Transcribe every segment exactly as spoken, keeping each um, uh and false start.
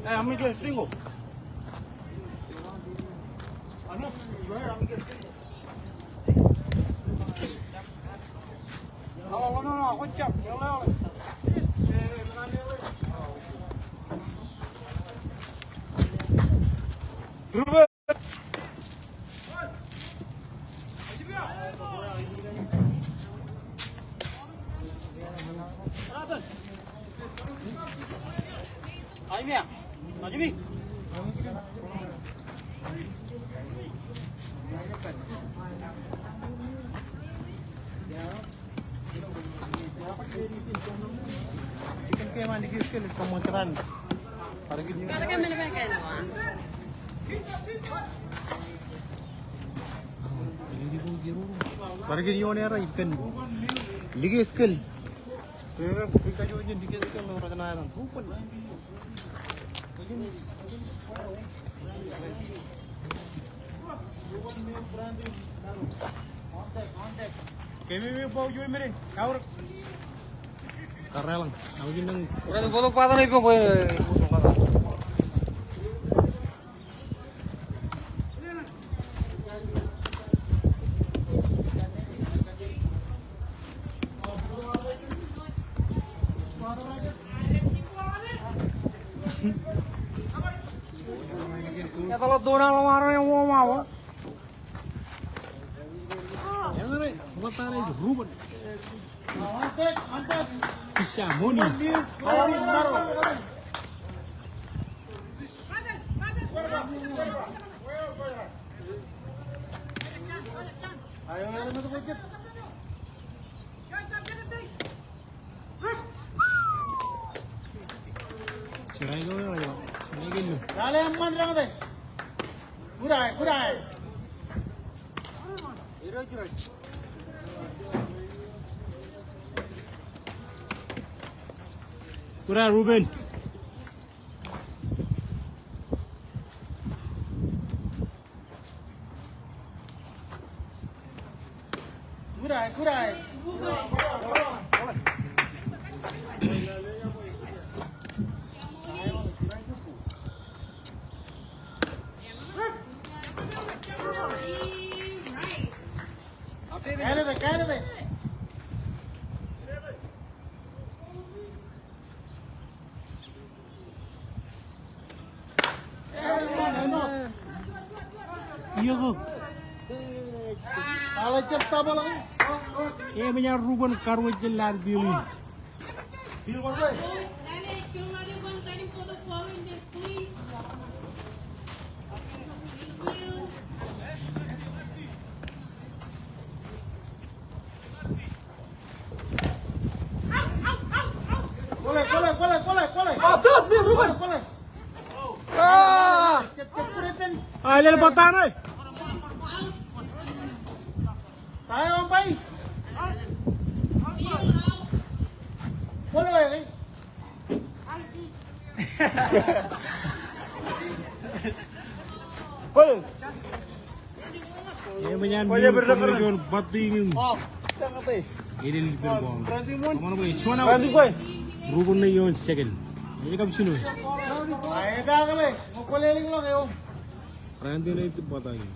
Hey, I'm gonna get a single. I know. Go ahead, I'm gonna get a single. Bar kōn ioon erā ippān Likeskel. Kōrā ḷọk. Aō jin nañ. Etal doon aḷ eo arro e wōm awa. Ruben. Isa moni. Kura Ruben. Iọkwe. Eṃōj an Ruben karuwaj jān lale peiṃ in. Kwōle, kwōle, kwōle, kwōle, kwōle. Ah, tōt, mi Ruben. Kwōle, kwōle. Ah. Jet, jet, put it in. Ah, lel batan e. Tae umpire. Kwōle, kwōle. Kwōle. Eṃōj an Ruben juon batiiñ im. Etal ippān ball. Ruben ṇe ioon second. Ej kab jino. Brandon ej batiiñ.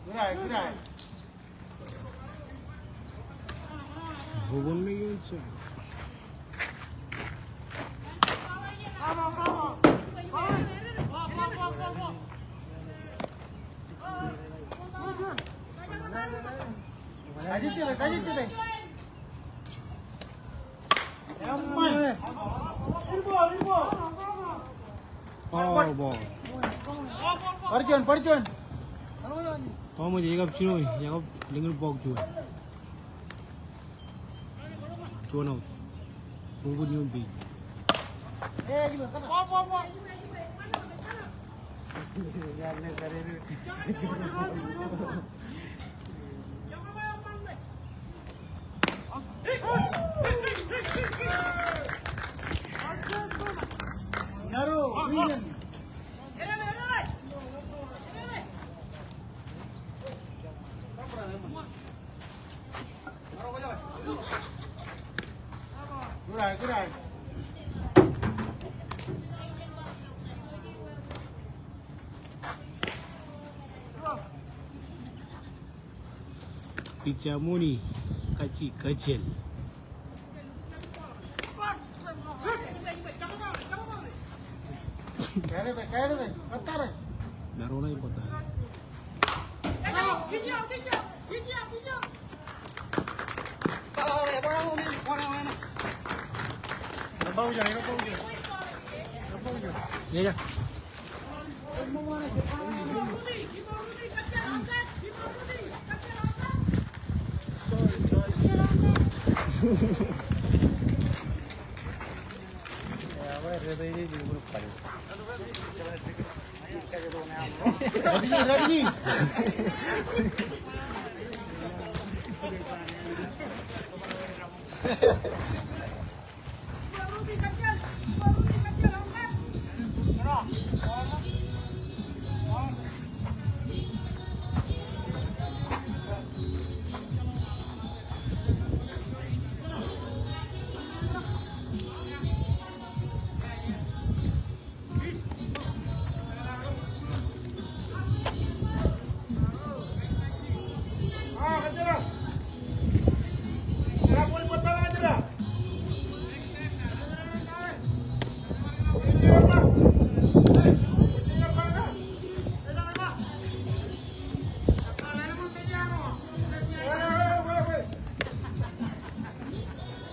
Good eye, good eye. Hopefully you can. Foul ball. Bar juon, bar juon. Tọọmej ekab jino, ekab lōñ in bọọk juon. Juon out. Bukun iuṃ page. Good eye, good eye. Pitcher Muni, kajji kajjel. Maroon ej bōtab.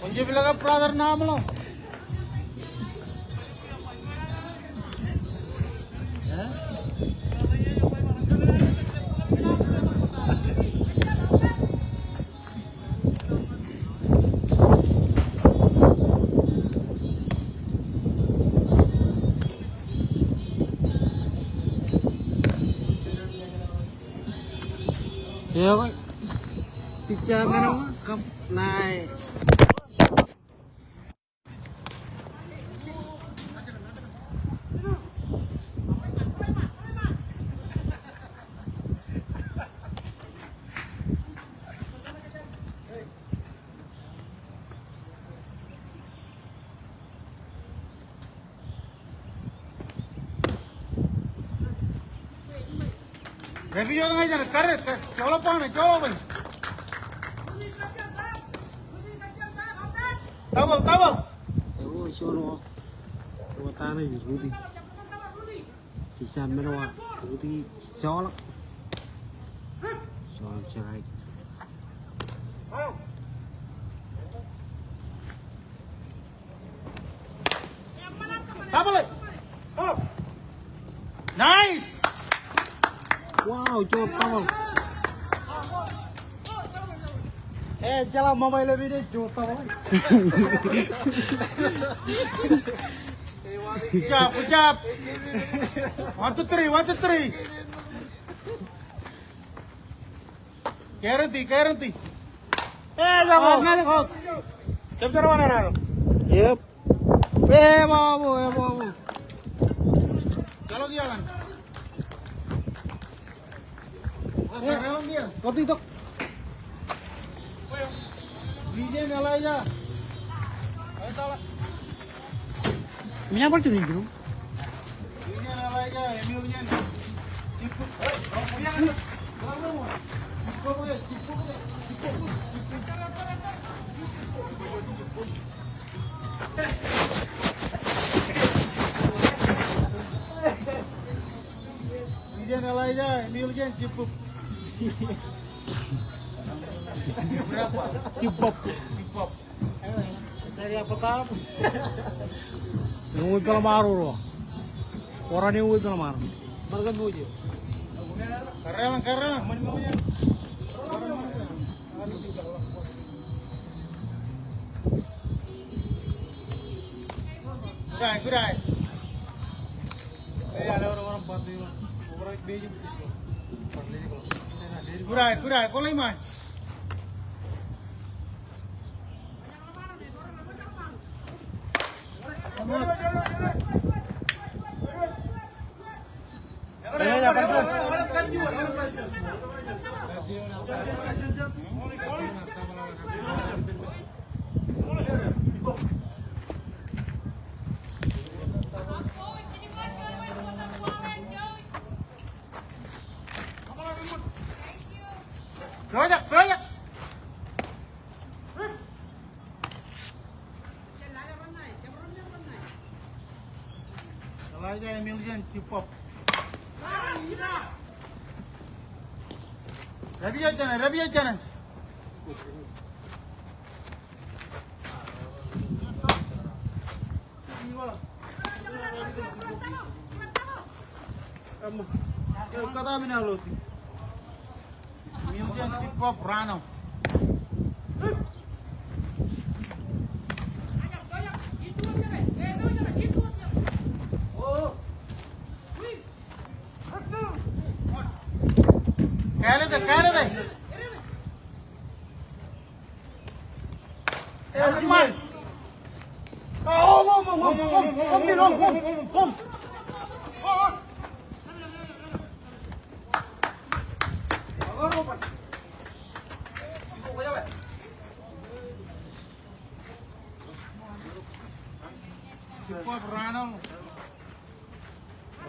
Kwōn jab ilọk ke brother in aṃ ḷọk. Eo, pitcher ñan eok kab ṇae. Referee eo ña ej kar, kar, joḷọk ball ṇe, joḷọk ball. Double, double. Eo, juon walk. Eo, ta ṇe, Rudy. Jejja men wa, Rudy joḷọk. Joḷọk strike. Double. Oh. Nice. Wow, juon double. Eh, jeḷā mobile eo ej juon double. Good job, good job. One, two, three, one, two, three. Guarantee, guarantee. Eh, jab out. Jab jab one run. Yep. Eh, babu, eh, babu. Chalo kiyakan. Eh, koti tok. Vijen Elijah. Miña bar tuni kino. Vijen Elijah, Emil Vijen. Elijah, Emil jān Jibub. Jibub. Jibub. Ewi peḷḷọk ṃaroñ ro. Ewōr ewi peḷḷọk ṃaroñ. Karreoḷ, karreoḷ. Good eye, good eye. Good eye, good eye. Kwō ḷe iṃaan. Elijah Emil jān Jibub. Rep eo jān, rep eo jān. Emil jān Jibub, run eo. Kālōte, kālōte. Jibub, run eo.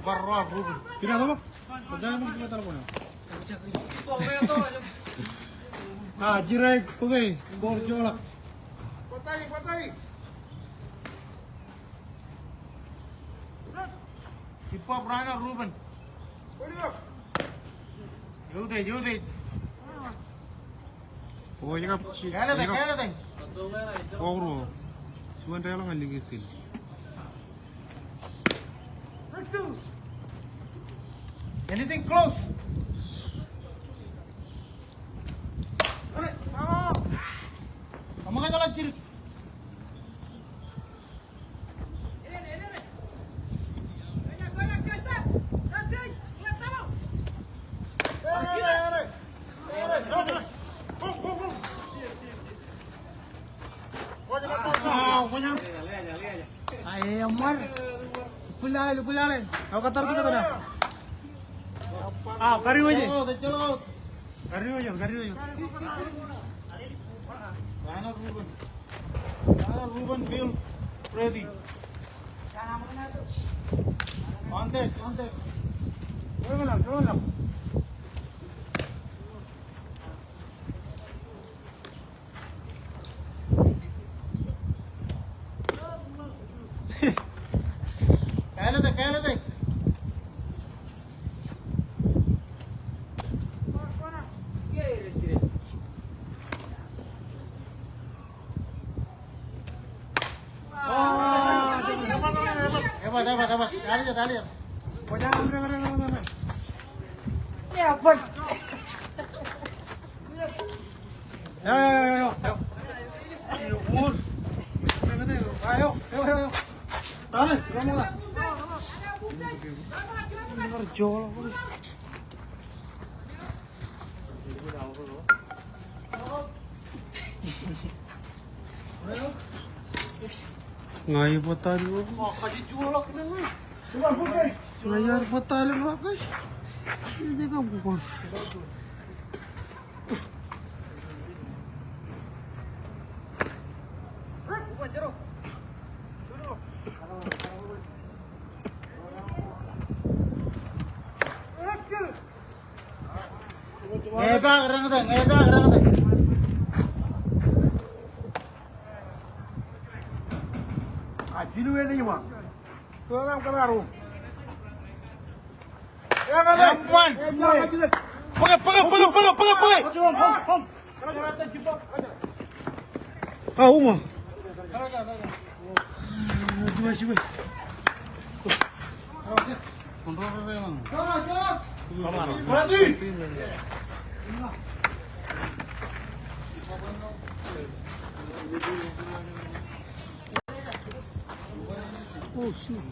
Bar ro Ruben. Kina tōmak. Kōjā ṃōk kina tōmak. Ah, jirai, okay. Ball joḷọk. Jibub, run eo, Ruben. Eutiej, eutiej. O, ej kab, kālōte, ej kab kālōte. Kobro. Juon deḷọñ an likistin. Anything close? Kaṃōkaj ḷọk jidik. Ae, ṃōr. Bwilaḷ, bwilaḷ. Aō, kōttar tikōt ṇe. Aō, kariwōj. Kariwōj, kariwōj. Run eo Ruben. Run eo Ruben, Bill, Freddy. Contact, contact. Kālōte, kālōte. Ebat, ebat, ebat. Ebat. Ña ij bōk tali ro. Ña ij bōk tali ro ke. Ij kab bōk. Ñe epaak rōñtōñ, ñe epaak rōñtōñ. A jilu enaaj ba. Tō ḷaṃ kōṇaan ro. Eṃṃan. Bōke, bōke, bōke, bōke, bōke, bōke. A, uma. Jibwe, jibwe. Oh, shoot.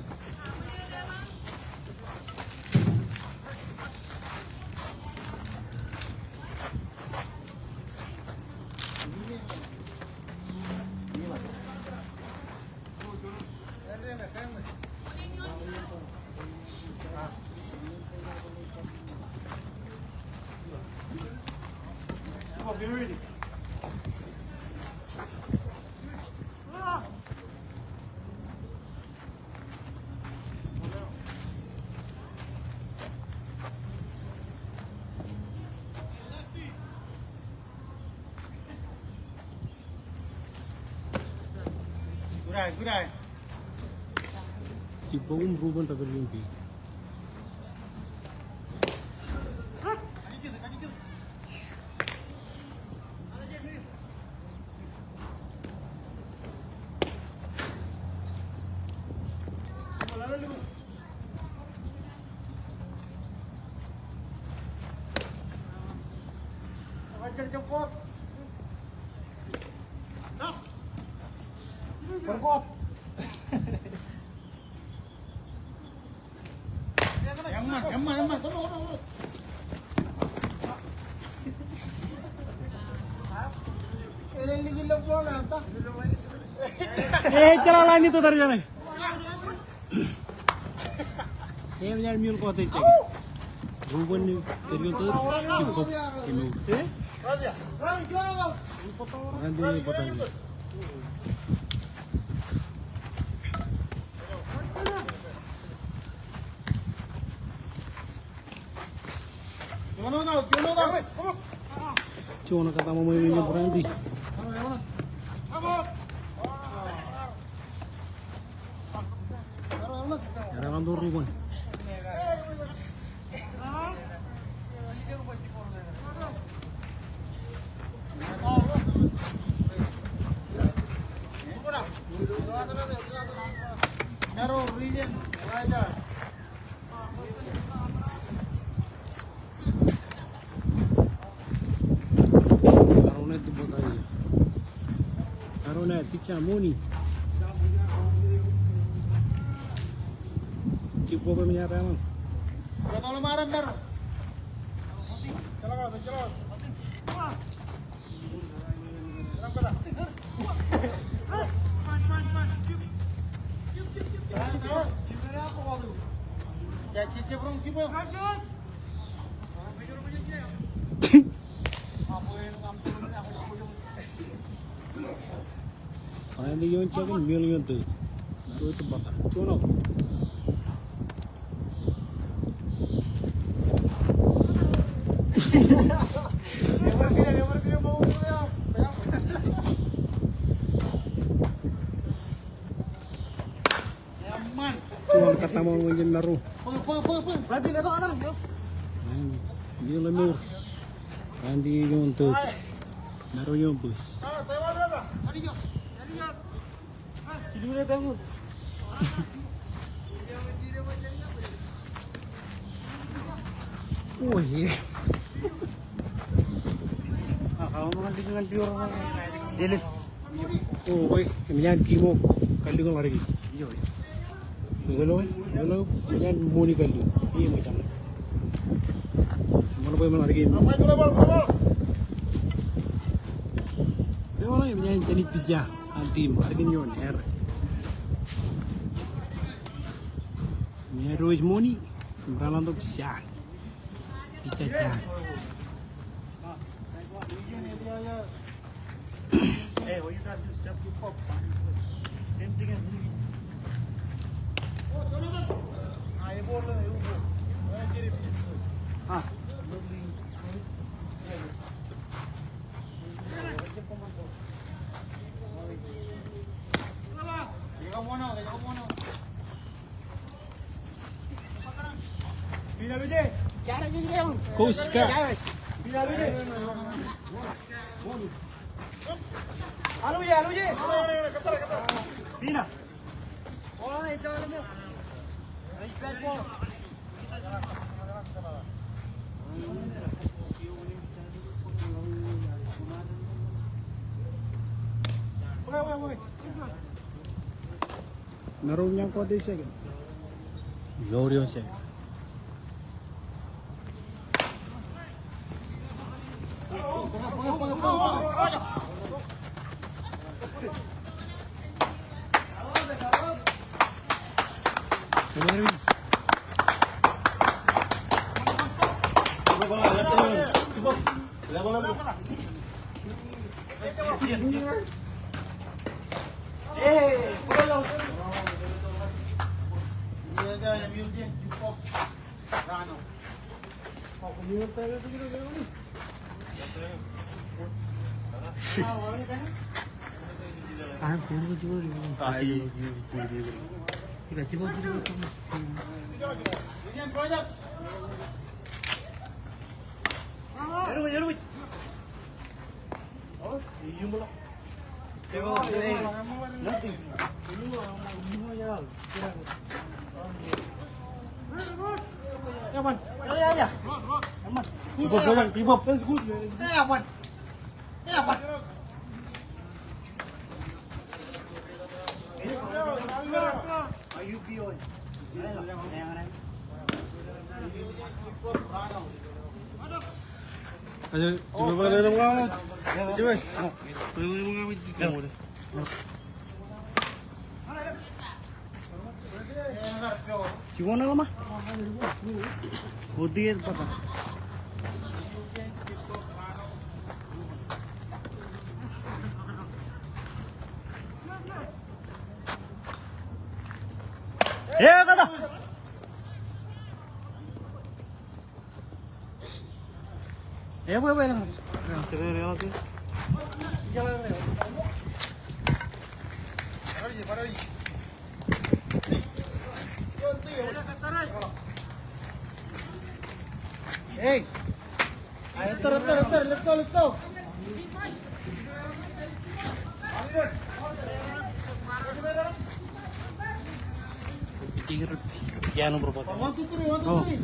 Good eye, good eye. Jibwe im Ruben rej pād ioon page. Eṃṃan, eṃṃan, eṃṃan. Come on, come on, come on. Ej jeḷā ḷain ito tar jāne. Eṃōj an mioon kọọte ej jake. Ruben ej pād ioon third, Jibwe im Ruben. Ran tok ej bōtaab. Juon kōtaṃo ṃōk eo ej Randy. Eran tok Ruben. Narrow region, right there. Aronet bōtaab. Aronet, pitcher Moni. Jibwe bwe eṃōj an tōl ṃaan. Āindein ioon second, Mel ioon third. Emarooj ej bōtaab. Juon out. Juon kōtaṃo eo ej narrow. Mel eo ṃour. Āindein ioon third. Narrow ioon base. Oi. Oi, eṃōj an Kimo kalliōk ḷaddik. Ilo, ilo, eṃōj an Moni kalliōk. Ie, eṃōj an. Eṃṃan bwe eṃōj ḷaddik. Ilo, eṃōj an Janik pitcher an team, ḷaddik ioon error. Eṃōj an Moni, im raṇ tok Jan. Pitcher Jan. Hey, all you gotta do is step your foot. Same thing as me. Ah, elbow, elbow. Ah. Go, Scott. Narrow ñan forty second. Ñoul eoon second. Hey. Let's go, let's go, let's go. One, two, three, one, two, three.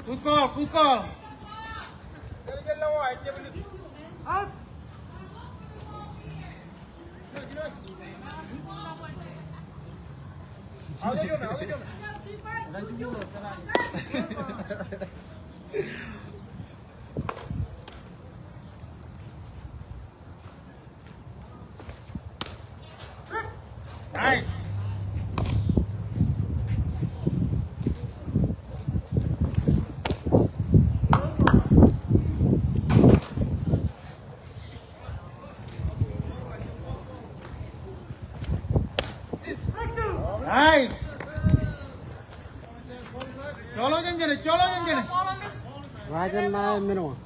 Good call, good call. Nice. Jolo jān jeṇe, jolo jān jeṇe. Rajen na minimum.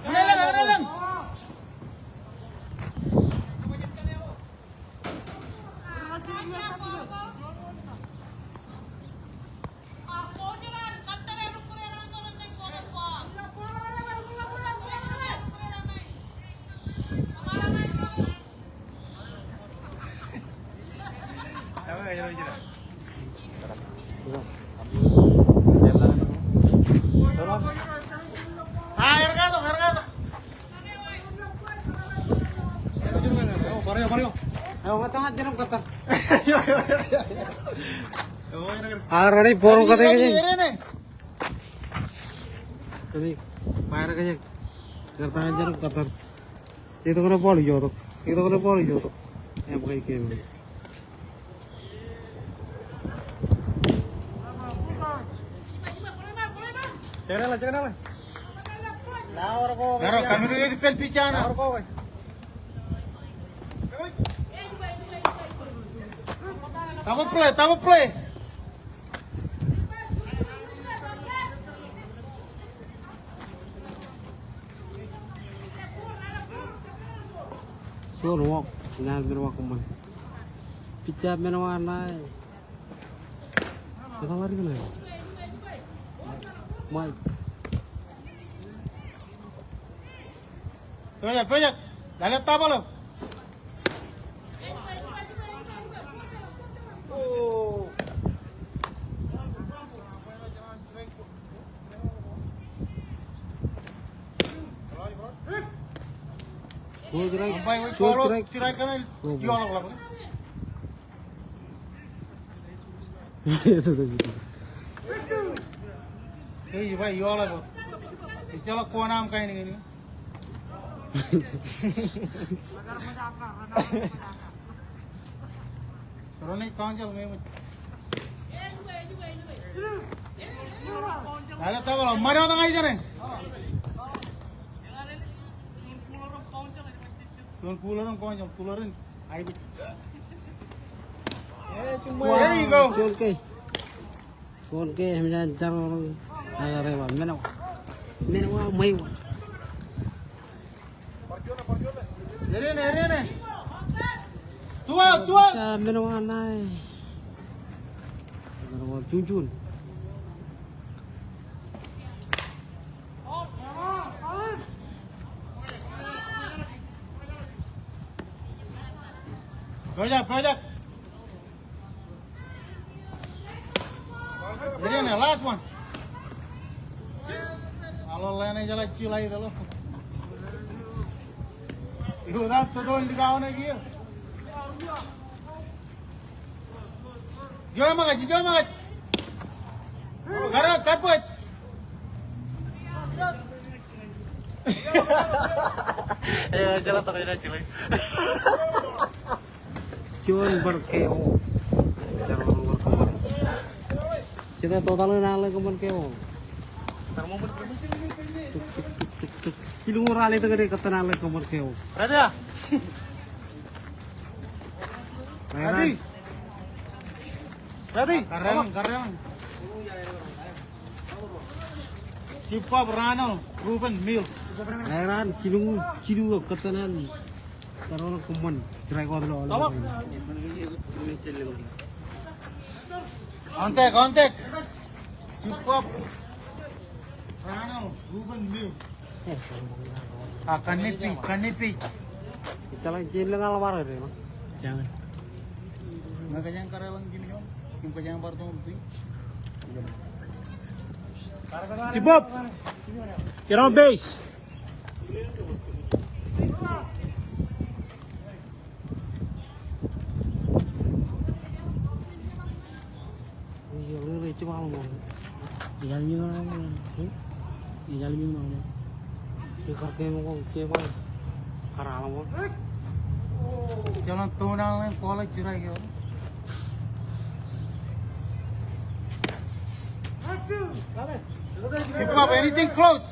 Eṇ elōñ, eṇ elōñ. Already, poro kate ke. Kadi, fire ke. Ito ke na ball iotok. Ito ke na ball iotok. Im ke game. Aro, kōmij ippān pitcher ṇe. Double play, double play. Sure walk, ñan men wa kōṃṃan. Pitcher men wa ṇe. Kōtḷọk ri kōṇe. Mike. Pojak, pojak. Lale tabalo. Strike, strike. Ei, ij ba ioḷọk. Ejjeḷọk kōṇaan kain in. Ro ej count eo ñe ṃōj. Āinwōt tabalo, ṃade wōt ña ijeṇe. Juon cooler im count eo, cooler in. Aibij. There you go. Juon ke. Juon ke, eṃōj an jar ro. Aō, rej ba, men wa. Men wa, ṃweiwa. Ere ṇe, ere ṇe. Two out, two out. Sa men wa ṇe. Men wa juon juon. Pojak, pojak. Ere ṇe, last one. Aḷo ḷeeṇ ejeḷā jiḷā ilo. Ewōr an tōtōl likao ṇe kiiō. Ijo ṃōkaj, ijo ṃōkaj. Kar, kar bōj. Eo, jeḷā tōk eo, jeḷā. Juon bar K O. Juon bar K O. Jete total in an ḷe kōṃṃan K O. Tuk, tuk, tuk, tuk, tuk. Jilñuul ralitōk ke kōttan an ḷe kōṃṃan K O. Ready? Ready? Ready? Karreoñ, karreoñ. Jibab, Rano, Ruben, Mil. Ḷeran, jilñuul jilu kōttan an. Tōre ḷọk kōṃṃan. Strike wōt ilo. Come on. Contact, contact. Jibab. Rano, Ruben, Mil. A, kannipi, kannipi. Ejjeḷọk jān lōñ aḷap aer eo. Jañin. Ñe kōjeañ kar ḷọk jān lōñ, im kōjeañ bar tōn tui. Jibab. Get on base. Jeḷā tōn an ḷeeṇ ball ej strike eo. Jibab, anything close?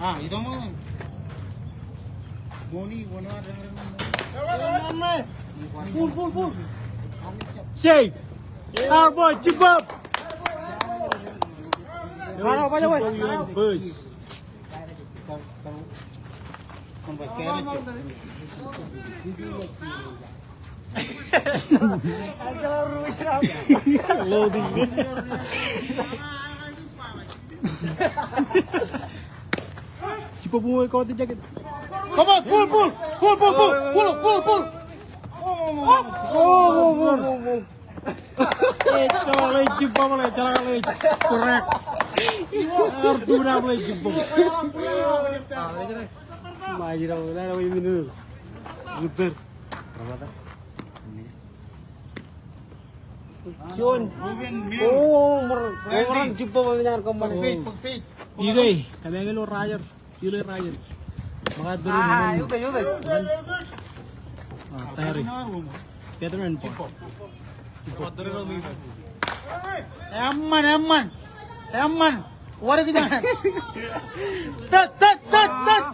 Ah, ito ṃōk. Boni, wōn ar. Pull, pull, pull. Save. Ar ball, Jibab. Bōs. Loading. Jibba bōk ṃōk eo, kọọte jaket. Come on, pull, pull, pull. Oh, oh, oh, oh. Ej, jeḷā ḷe jibba ṃōk, jeḷā ḷe. Correct. Ar tuṇaap ḷe jibba ṃōk. Ṃaaj eo, ḷe, ḷe, ḷe, ḷe. Juon. Ruben Mil. Oh, ṃōr, Randy. Ṃōr jibba ṃōk, ṃōr kōṃṃan. Page, page. Ikōṇaan, kōmeañ ilo Roger. Ilo Roger. Ṃōk a tōre. Ah, ṃōk a tōre. Eo ṇe, eo ṇe. Ah, tōre. Veteran ball. Eṃṃan, eṃṃan. Eṃṃan. Wōr kiiō. Tōt, tōt, tōt, tōt.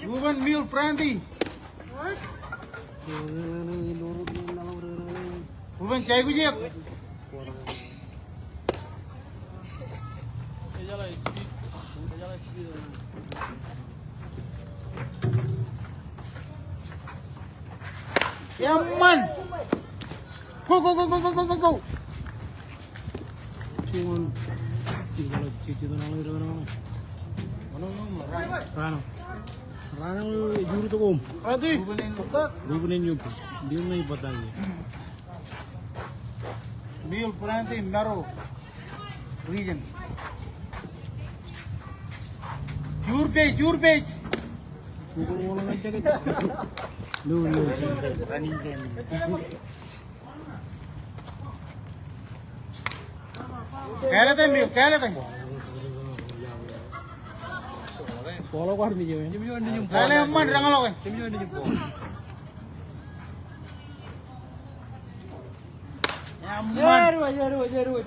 Ruben Mil, Brandy. Ruben, jaikuj eok. Eṃṃan. Go, go, go. Juon. Rano. Rano ej jur tok oṃ. Ruben en Yumpi. Mil ṇe ej bōtaab. Mil, Brandy, Maro, Region. Jur page, jur page. No, no, running game. Kāālōt e, Mil, kāālōt e. Ball eo kwaar mej eo. Lale eṃṃan, reñḷọk e. Eṃṃan. Yaruwaj, yaruwaj, yaruwaj.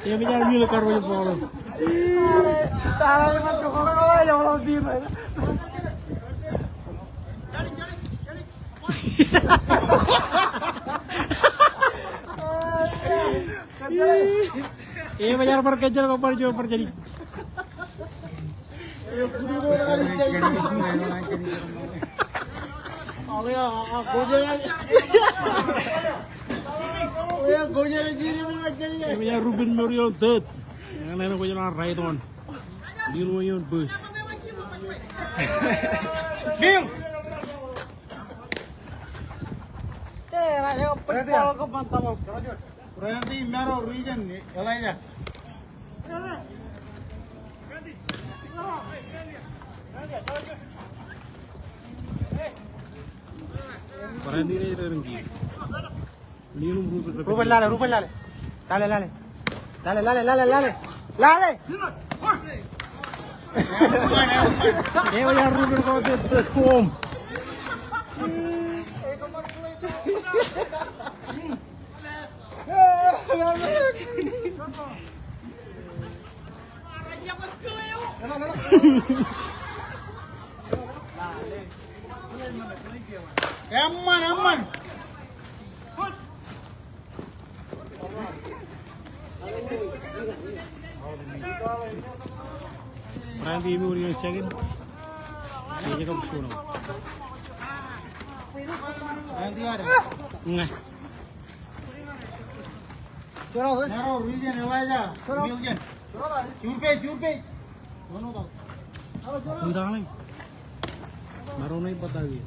Eṃōj an Mil kar wōj ball eo. Eṃōj an bar kajjel ko bar juon bar jedik. Eṃōj an Ruben Mil ioon third. Eñṇe kwōj ḷak right on. Mil eo ioon base. Mil. Randy, Maro, Region, Elijah. Randy ṇe ej rerōñ kiiō. Ruben, lale, Ruben, lale. Lale, lale. Lale, lale, lale, lale. Lale. Eṃōj an Ruben ko jet home. Eṃṃan, eṃṃan. Randy eo ioon second. Ej kab suno. Ñe. Narrow, Region, Elijah, Miljen. Jur page, jur page. Undang lagi. Maro ṇe ej bōtaab e.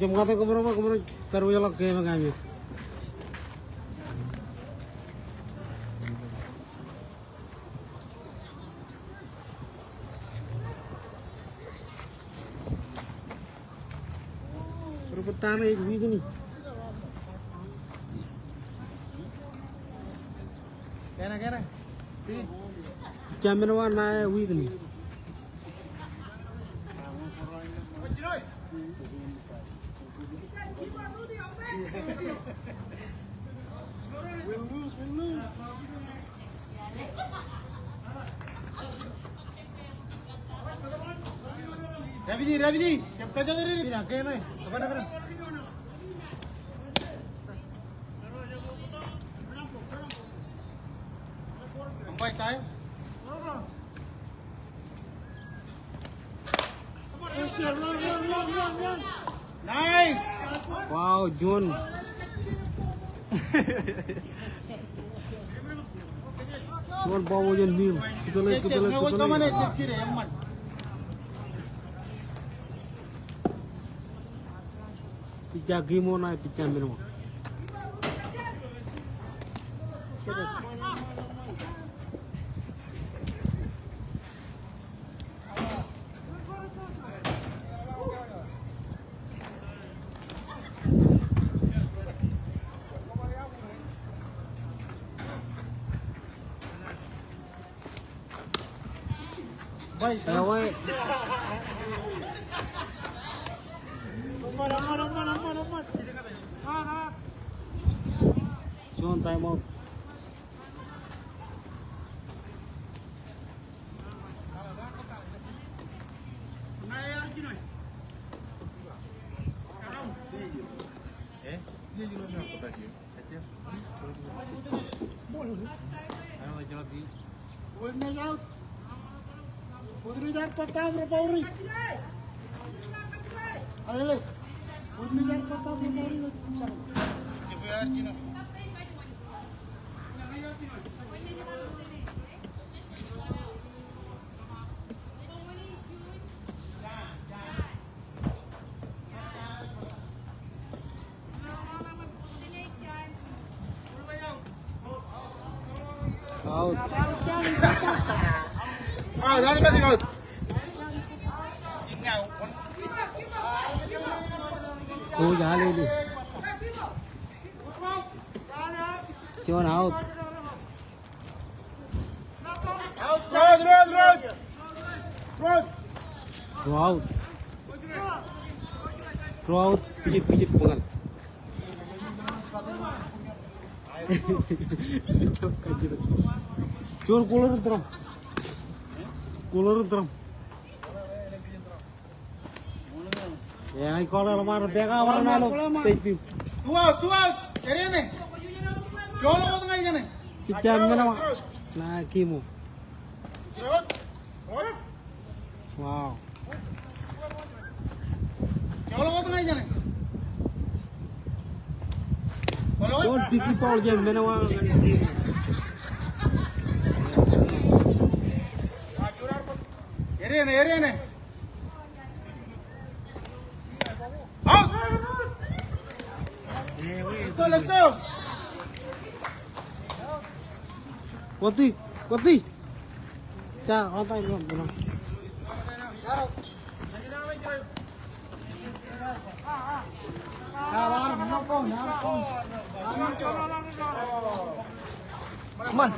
Jab ña tok kōmro ba, kōmro bar wōj ḷọk game eo. Bar bōk ta ṇe ej weekend e. Kena, kena. Jab men wa ṇa ej weekend e. Win, lose, win, lose. Refugee, refugee, jab kajjitōk ri. Ina, kena, kena, kena. Umpire time. Nice. Wow, John. John ba wōj in mil. Kipelek, kipelek, kipelek. Pitcher game eo ṇa, pitcher men eo. Bai, bai. John, time out. Out. Out, out, out, out. Coach, alele. Seven out. Out, run, run, run. Run. Throw out. Throw out, pijit, pijit, bōkal. Juon kuḷer in tōre. Kuḷer in tōre. Ej kọọl ḷọk ṃaan, peka bar ṇa ilo stage field. Two out, two out. Area ṇe. Joḷọk wōt ña ijeṇe. Pitcher men eo ṇa game eo. Wow. Joḷọk wōt ña ijeṇe. Juon big ball jān men eo. Area ṇe, area ṇe. Out! Let's go, let's go! Kwati, kwati. Ja, on time, on time. Ja, on time. Come on.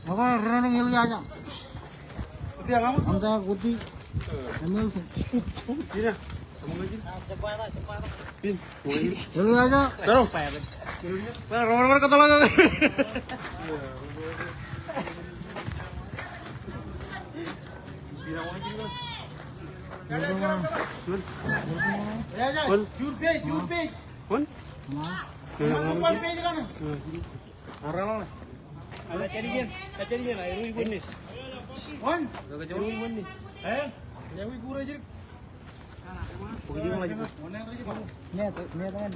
Ako running hill ya, ya. Amta kuti. Emil. Hill ya, ya. Pero, pero, pero, kataloḷọk. Your page, your page. One? One page kaṇe. Arraḷọk. Ij jab ijin, ij jab ijin, ij ruo witness. One? Ij ruo witness. Eh? Ij ruo witness. Net, net, net.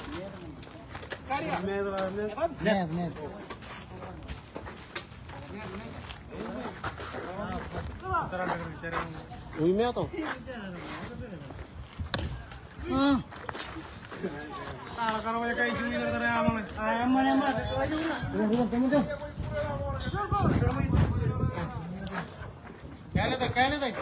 Net, net. Uimeto. Kaḷetak, kaḷetak.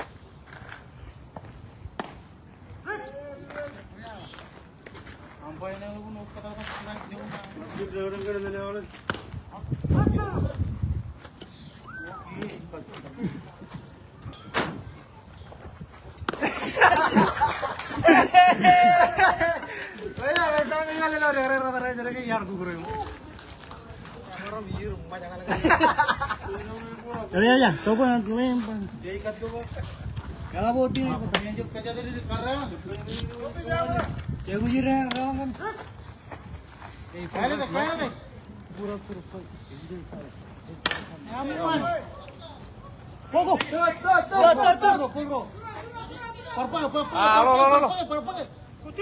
Ya, ya, ya. Tokwe an lem ban. Kala boti. Kala boti. Go, go. Go, go, go, go. Parpake, parpake, parpake, parpake.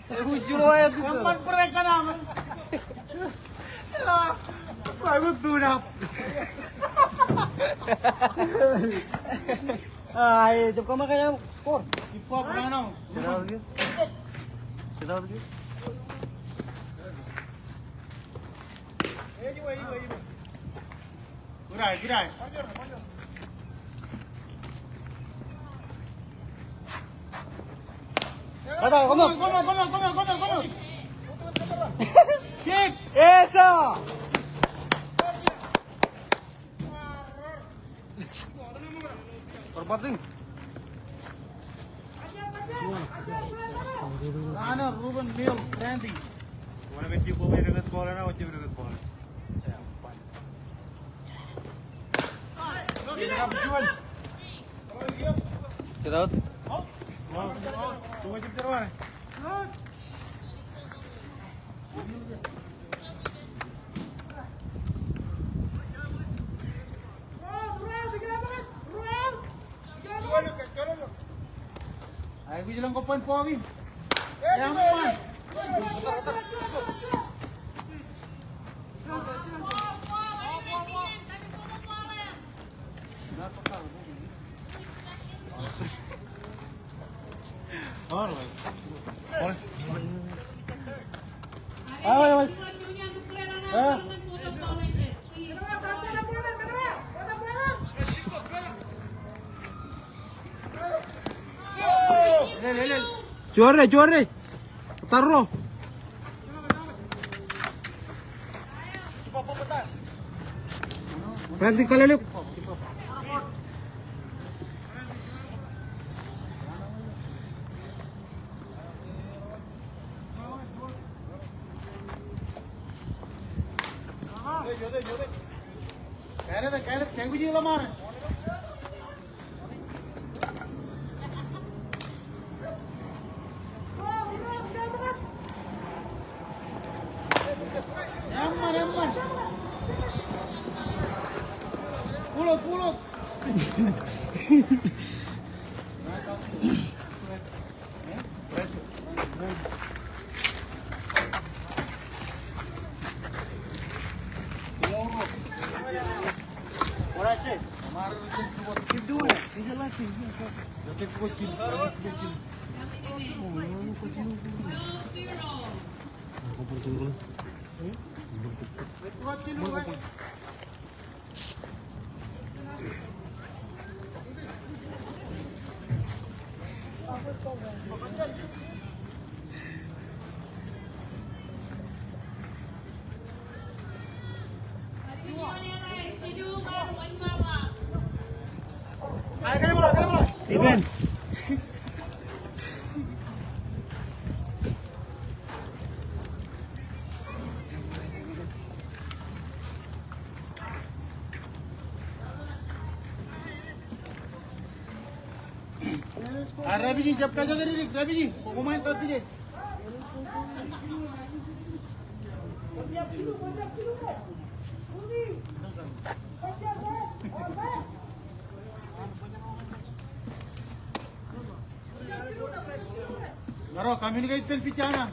Eṃṃan break kaṇe aṃ. Ba, eṃṃan tune up. Ai, jab kōṃṃan ke score. Keep up, Rano. Get out of here. Get out of here. Good eye, good eye. Come on, come on, come on, come on, come on, come on. Kick. Yes, sir. Rano, Ruben, Neil, Randy. Get out. Aikuj ilo kwōj ban bọọk in. Eṃṃan. Jorre, jorre. Tarro. Randy, kaleluk. Eṃṃan, eṃṃan. Pull up, pull up. Amen. A refugee, jab kajjitōk, refugee, koṃ ṃōṇōṇō. Ṃaro, communicate ippān pitch eo an.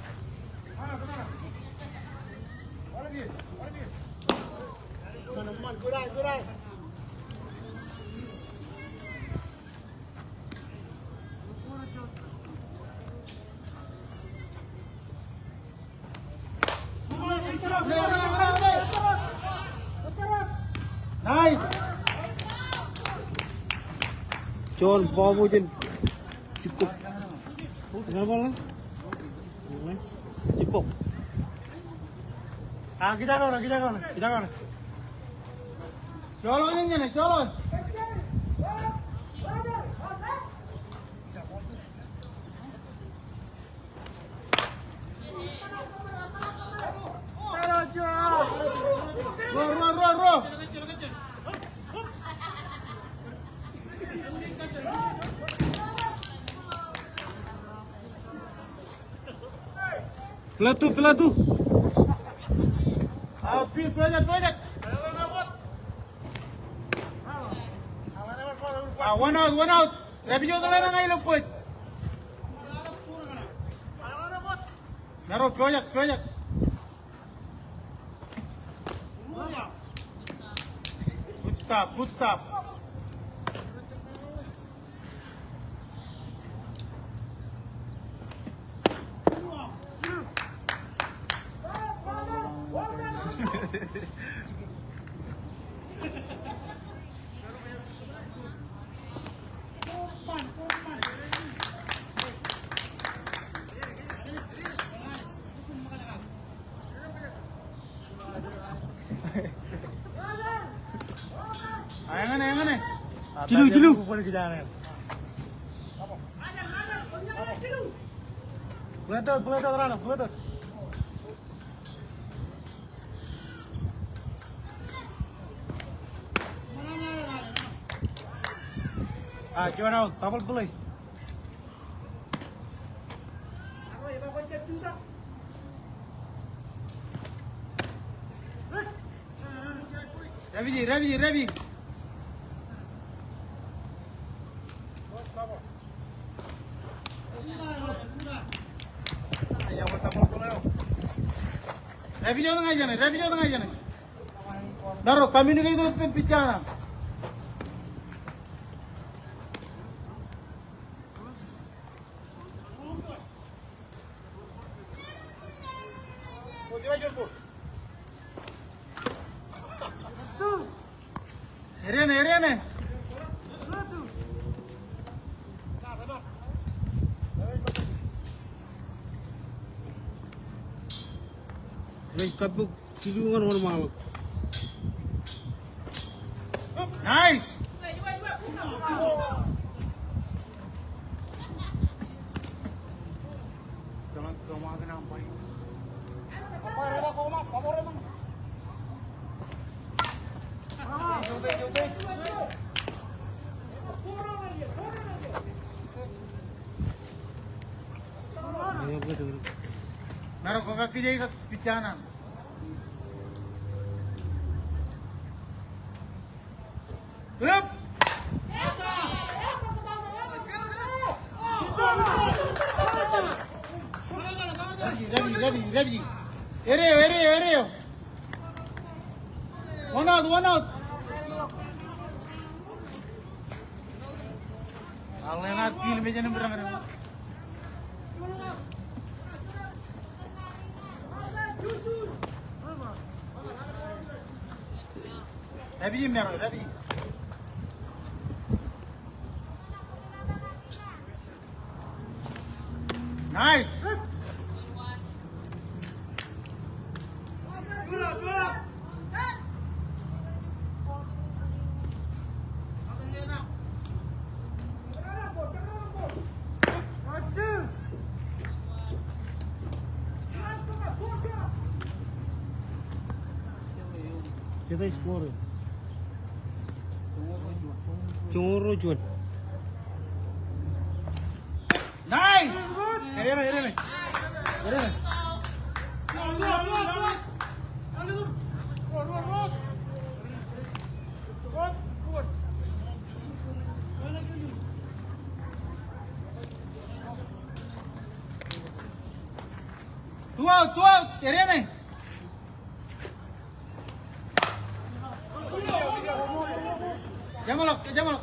Nice. Juon ball eo jān Jikko. Ippo. A, kijak eo, kijak eo, kijak eo. Joḷọk, joḷọk. Ruo, ruo, ruo, ruo. Play two, play two. Out, Bill, play that, play that. A, one out, one out. Refugee eo eḷaññe ilo bōd. Ṃaro, pojak, pojak. Good stop, good stop. Eñṇe, eñṇe. Jilu, jilu. Play out, play out, run, play out. A, juon out, double play. Refugee, refugee, refugee. Refugee eo eñṇe jān e, refugee eo eñṇe jān e. Ṃaro, communicate ippān pitch eo an. Ere ṇe, ere ṇe. Rej kabbok. Nice. Ṃaro, kwō kakkije kak pitch eo an. Yep. Refugee, refugee, refugee. Ere eo, ere eo, ere eo. One out, one out. Rabi, Mero, rabi. Nice. Kōta score? Joñoul ruo juon. Nice! Ereme, ereme. Ereme. Two out, two out. Ereme. Jeṃḷọk, jeṃḷọk.